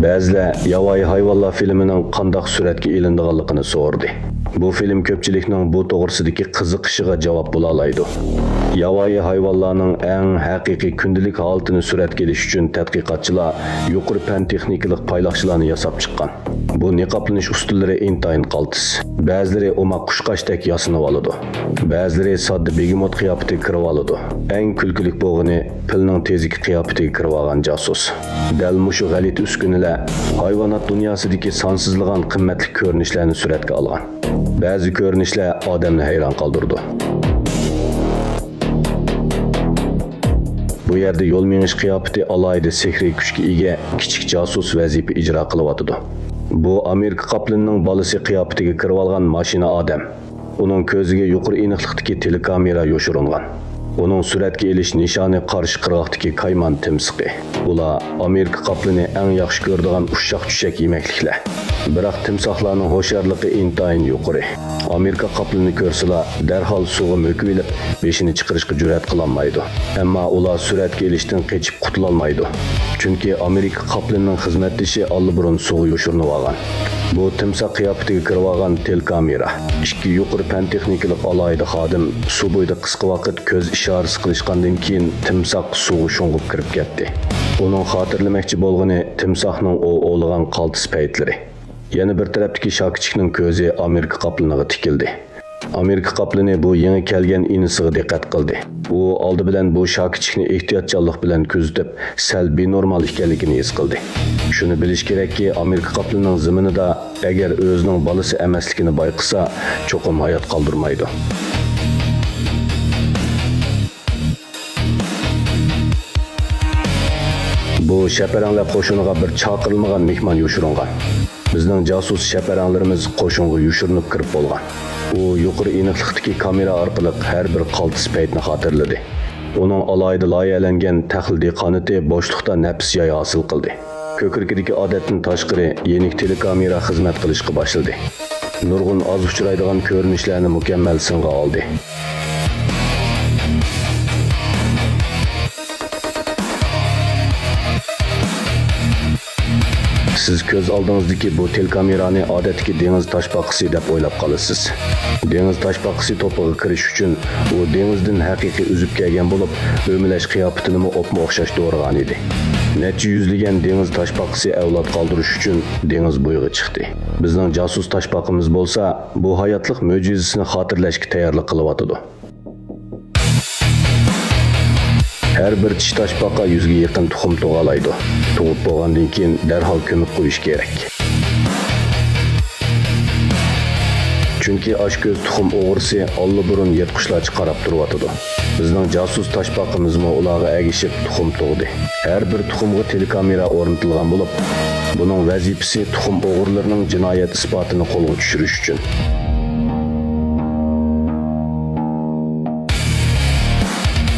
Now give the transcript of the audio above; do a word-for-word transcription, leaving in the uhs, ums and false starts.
بەزىلەر ياۋايى ھايۋانلار فىلىمىنىڭ قانداق سۈرەتكە ئېلىنىدىغانلىقىنى سورىدى. بۇ فىلىم كۆپچىلىكنىڭ بۇ توغرىسىدىكى قىزىقىشىغا جاۋاب بولالايدۇ. ياۋايى ھايۋانلارنىڭ ئەڭ ھەقىقىي كۈندىلىك ھالىتىنى سۈرەتكە ئېلىش ئۈچۈن تەتقىقاتچىلار يۇقىرى پەن تېخنىكىلىق پايلاقچىلارنى ياساپ چىققان. بۇ نىقابلىنىش ئۇسۇللىرى ئىنتايىن قالتىس. بەزىلىرى ئوماق قۇشقاچتەك ياسىنىۋالىدۇ. بەزىلىرى ساددا بېگېموت قىياپىتىگە كىرىۋالىدۇ. ئەڭ كۈلكىلىك بولغىنى پىلنىڭ تېزىكى قىياپىتىگە كىرىۋالغان جاسۇس. دەل مۇشۇ غەلىتە ئۈسكۈنىلەر ھايۋانات دۇنياسىدىكى سانسىزلىغان قىممەتلىك كۆرۈنۈشلەرنى سۈرەتكە ئالغان. بەزى كۆرۈنۈشلەر ئادەمنى ھەيران قالدۇرىدۇ. بۇ يەردە يول مېڭىش قىياپىتى ئالاھىدە سېھرىي كۈچكە ئىگە كىچىك جاسۇس ۋەزىپە ئىجرا قىلىۋاتىدۇ. بۇ ئامېرىكا قاپلىنىنىڭ بالىسى قىياپىتىگە كىرىۋالغان ماشىنا ئادەم. ئۇنىڭ كۆزىگە يۇقىرى ئېنىقلىقتىكى تېلېكامېرا يوشۇرۇنغان. ئۇنىڭ سۈرەتكە ئېلىش نىشانى قارشى قىرغاقتىكى كايمان تىمسىقى. ئۇلار ئامېرىكا قاپلىنى ئەڭ ياخشى كۆرىدىغان ئۇششاق-چۈششەك يېمەكلىكلەر. بىراق تىمساھلارنىڭ ھوشيارلىقى ئىنتايىن يۇقىرى. ئامېرىكا قاپلىنى كۆرسىلا، دەرھال سۇغا مۆكۈۋېلىپ، بېشىنى چىقىرىشقا جۈرئەت قىلالمايدۇ. ئەمما ئۇلار سۈرەتكە ئېلىشتىن قېچىپ قۇتۇلالمايدۇ. چۈنكى ئامېرىكا قاپلىنىنىڭ خىزمەتدىشى ئاللىبۇرۇن سۇغا يوشۇرۇنۇۋالغان. بۇ تىمساھ قىياپىتىگە كىرىۋالغان تېلېكامېرا. ئىككى يۇقىرى پەن تېخنىكىلىق ئالاھىدە خادىم سۇ بويىدا قىسقا ۋاقىت كۆز ئىشارىسى قىلىشقاندىن كېيىن، تىمساھ سۇغا شۇڭغۇپ كىرىپ كەتتى. ئۇنىڭ خاتىرىلىمەكچى بولغىنى تىمساھنىڭ ئوۋ ئوۋلىغان قالتىس پەيتلىرى. يەنە بىر تەرەپتىكى شاكىچىكنىڭ كۆزى ئامېرىكا قاپلىنىغا تىكىلدى. ئامېرىكا قاپلىنى بۇ يېڭى كەلگەن ئىنىسىغا دىققەت قىلدى. ئۇ ئالدى بىلەن بۇ شاكىچىكنى ئېھتىياتچانلىق بىلەن كۆزىتىپ، سەل بىنورمال ئىكەنلىكىنى ھېس قىلدى. شۇنى بىلىش كېرەككى، ئامېرىكا قاپلىنىنىڭ زېمىنىدا ئەگەر ئۆزىنىڭ بالىسى ئەمەسلىكىنى بايقىسا، چوقۇم ھايات قالدۇرمايدۇ. بۇ شەپەرەڭلەر قوشۇنىغا بىر چاقىرىلمىغان مېھمان يوشۇرۇنغان. بىزنىڭ جاسۇس شەپەرەڭلىرىمىز قوشۇنغا يوشۇرۇنۇپ كىرىپ بولغان. ئۇ يۇقىرى ئېنىقلىقتىكى كامېرا ئارقىلىق ھەر بىر قالتىس پەيتنى خاتىرىلىدى. ئۇنىڭ ئالاھىدە لايىھەلەنگەن تەخلىدىي قانىتى بوشلۇقتا نەپىس جاي ھاسىل قىلدى. كۆكرىكىدىكى ئادەتتىن تاشقىرى يېنىك تېلېكامېرا خىزمەت قىلىشقا باشلىدى. نۇرغۇن ئاز ئۇچرايدىغان كۆرۈنۈشلەرنى مۇكەممەل سىنغا ئالدى. سىز كۆز ئالدىڭىزدىكى بۇ تېلېكامېرانى ئادەتتىكى دېڭىز تاشپاقىسى دەپ ئويلاپ قالىسىز. دېڭىز تاشپاقىسى توپىغا كىرىش ئۈچۈن ئۇ دېڭىزدىن ھەقىقىي ئۈزۈپ كەلگەن بولۇپ، ئۆمىلەش قىياپىتىنىمۇ ئوپمۇ ئوخشاش دورىغان ئىدى. نەچچە يۈزلىگەن دېڭىز تاشپاقىسى ئەۋلاد قالدۇرۇش ئۈچۈن دېڭىز بويىغا چىقتى. بىزنىڭ جاسۇس تاشپاقىمىز بولسا بۇ ھاياتلىق مۆجىزىسىنى خاتىرىلەشكە تەييارلىق قىلىۋاتىدۇ. ھەر بىر چىشى تاشپاقا يۈزگە يېقىن تۇخۇم تۇغالايدۇ. تۇغۇپ بولغاندىن كېيىن دەرھال كۆمۈپ قويۇش كېرەك. چۈنكى ئاچكۆز تۇخۇم ئوغرىسى ئاللىبۇرۇن يىرتقۇچلارچە قاراپ تۇرۇۋاتىدۇ. بىزنىڭ جاسۇس تاشپاقىمىزمۇ ئۇلارغا ئەگىشىپ تۇخۇم تۇغدى. ھەر بىر تۇخۇمغا تېلېكامېرا ئورنىتىلغان بولۇپ، بۇنىڭ ۋەزىپىسى تۇخۇم ئوغرىلىرىنىڭ جىنايەت ئىسپاتىنى قولغا چۈشۈرۈش ئۈچۈن.